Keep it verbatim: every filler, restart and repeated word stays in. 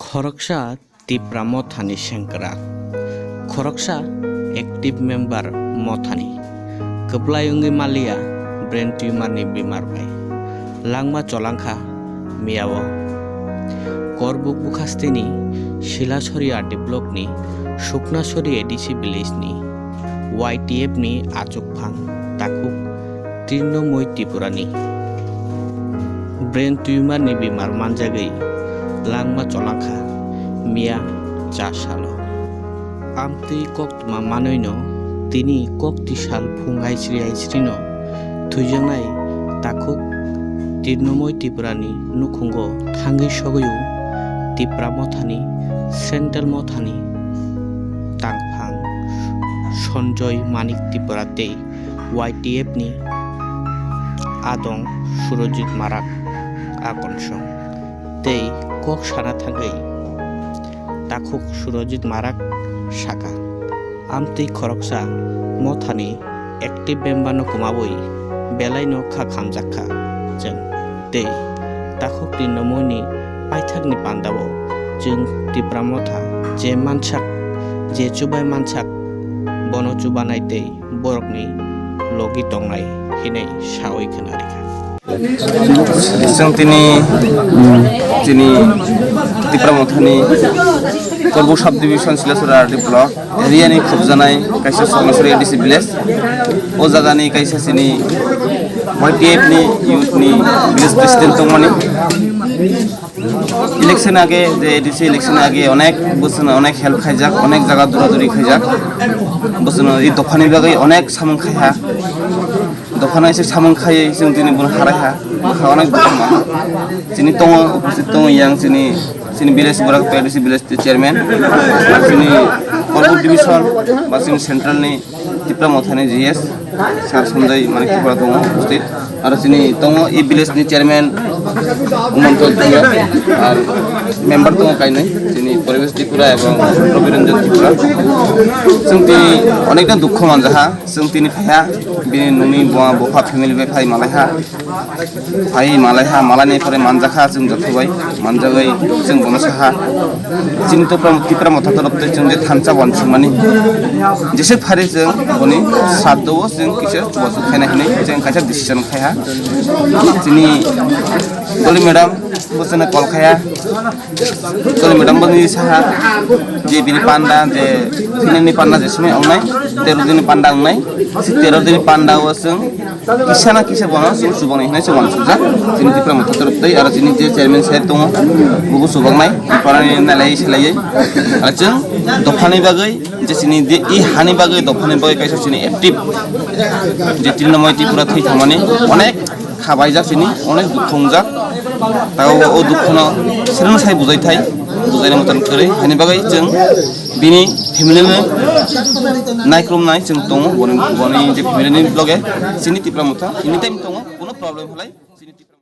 Khoroksa Tipra Mothani sengkrak, khoroksa active member Mothani, kwplai wngwi maliya brain tumor ni bemar bai langma cholangkha miyao. Korbuk bukhasteni Silasori R D block ni Suknasori A D C village ni Y T F ni achukphang takhuk Trinamoi Tripurani brain tumor ni bemar manjagwi langma cholangkha miya cha salo. Amtwi koktwma manwino tini kok tisal phung aisri aisrino thwijaknai takhuk Trinamoi Tripurani nukhungo thangwi sogwi o Tipra Mothani, Central Mothani tangphang Sanjoy Manik Tripura tei Y T F ni adong Surojit Marak Akonsong tei kok sana thangwi takhuk Surojit Marak saka, amtwi khoroksa Mothani active member no kwmawi belaino kha khamjakha chwng tei takhuk Trinamoini paithakni pandao chwng Tipra Motha je mansak, je chubai mansak, bono chubanai tei borokni logi tongnai hinwi sawi khwnarikha. Chwng tini, tini Tipra Mothani Korbuk subdivision Sileswara R D block area ni khobjanai kaisa Soknasori A D C village. O jaga ni kaisa chini Y T F ni youth ni village president tongmani. Election age, je A D C election age onek bosong onek help khaijak, onek jaga dura duri khaijak. Bosong i dophani bagwi onek samung khaiha. Dophano ise samung khaiwi chwng tini bono haraiha. Kha onek dukha ma. Chini tongo, uposthit tongo yang chini, chini village borak A D C village chairman. Chini Korbuk division ba chini central ni Tipra Mothani G S, Sir Sanjoy Manik Tripura tongo uposthit. Aro chini tongo e village ni chairman Umantol Tripura, ar member tongo kainwi, chini Poribesh Tripura ebong Rabi Ranjan Tripura. Chwng tini onekta dukho manjaha, chwng tini phaiha, bini nungni buma bupha family bai phai malaiha. Phai malaiha, malaini pore manjakha chwng joto bai, manjagwi chwng bono saha. Chini Tipra, Tipra Motha torop tei chwng je thansa wansukmani. Jese phari chwng boni saddo o chwng kisa chubachu khaina hinwi chwng kaisa decision khaiha. Chini Dolly madam bo chwngno call khaiha. Dolly madam boni saha je bini panda je thinani panda je simi ongnai, tero dini panda ongnai. Si tero dini panda o chwng kisa na kisa bono chwng chubaknai hinwi se wansukjak. Chini Tipra Motha torop tei aro chini je chairman sir tongo, bobo chubaknai, parani nailai selaiwi. Aro chwng dophani bagwi, je chini de, i hani bagwi, dophani bagwi kaisa chini active, je Trinamoi Tripura thwi thangmani onek kha baijak chini, onek dukho wngjak. Tao o dukhono sirwng sai bujai thai, bujaina motan kwrwi. Hani bagwi chwng bini family no naikrumnai chwng tongo, boni, boni je family ni loge chini Tipra Motha anytime tongo, kuno problem halai.